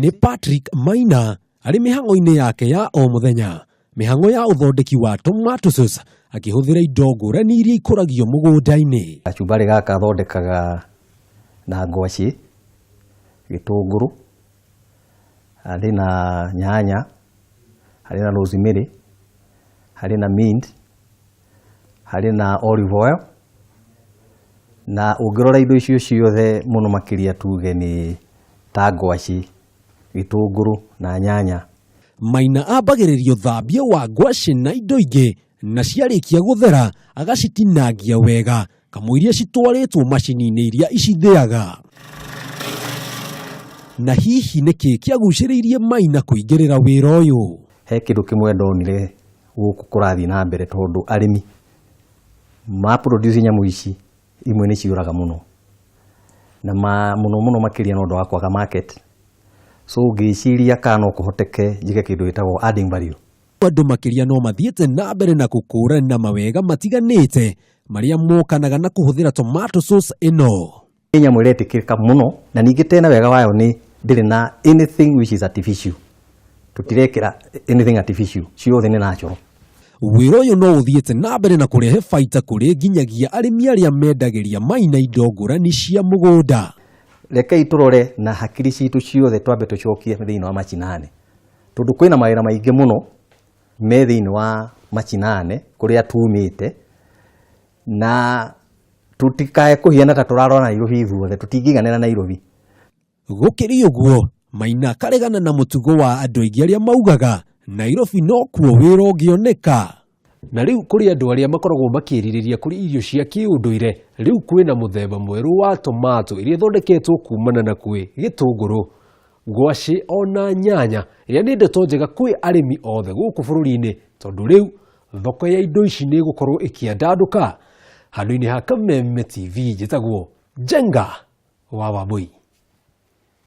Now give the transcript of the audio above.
Nĩ Patrick Maina arĩ mĩhang'o-inĩ yake ya o mũthenya, mĩhang'o ya ũthondeki wa tomato sauce akĩhũthĩra indo ngũrani iria ikũragio mũgũnda-inĩ. Gacumbari gaka thondekaga na ngwacĩ, gĩtũngũrũ, harĩ na nyanya, harĩ na rosemary, harĩ na mint, harĩ na olive oil, na ũngĩrora indo icio ciothe mũno makĩria tuge nĩ ta ngwacĩ, gĩtũngũrũ na nyanya. Maina ambagĩrĩria ũthambia wa ngwacĩ na indo ingĩ na ciarĩkia gũthera agacitinangia wega kamũiria citwarĩtwo macini-inĩ iria icithĩaga. Na hihi nĩkĩ kĩagucĩrĩirie Maina kũingĩrĩra wĩra ũyũ? He kĩndũ kĩmwe ndonire gũkũ kũrathiĩ na mbere tondũ arĩmi ma produce nyamũ ici imwe nĩ ciũraga mũno na mũno mũno makĩria nĩ ũndũ wa kwaga market. So ngĩciria kana no kũhoteke njĩke kĩndũ gĩtagwo adding value. Andũ makĩria no mathiĩte na mbere na gũkũrana mawega matiganĩte marĩa mokanaga na kũhũthĩra tomato sauce ĩno. Nĩ nyamũ ĩretĩkĩrĩka mũno na ningĩ tena wega wayo nĩ ndĩrĩ na anything which is artificial. Tũtirekĩra anything artificial, ciothe nĩ natural. Wĩra ũyũ no ũthiĩte na mbere na kũrehe baita kũrĩ nginyagia arĩmi arĩa mendagĩria Maina indo ngũrani cia mũgũnda. Rekei tũrore na hakiri citũ ciothe twambe tũcokie thĩinĩ wa machinani, tondũ kwĩna mawĩra maingĩ mũno me thĩinĩ wa machinani kũrĩa tumĩte, na tũtikae kũhiana ta tũrarora Nairobi ithuothe, tũtingĩiganĩra Nairobi. Gũkĩrĩ ũguo, Maina akaregana na mũtugo wa andũ aingĩ arĩa maugaga Nairobi nokuo wĩra ũngĩoneka. Na rĩu kũrĩ andũ arĩa makoragwo makĩrirĩria kũrĩa irio cia kĩũndũire, rĩu kwĩna mũthemba mwerũ wa tomato ĩrĩa ĩthondeketwo kumana na kwĩ gĩtũngũrũ, ngwacĩ ona nyanya, ĩrĩa nĩ ndeto njega kwĩ arĩmi othe gũkũ bũrũri-inĩ tondũ rĩu thoko ya indo ici nĩ ĩgũkorwo ĩkĩandandũka. Handũ-inĩ ha Kameme TV njĩtagwo Njenga wa Wambui.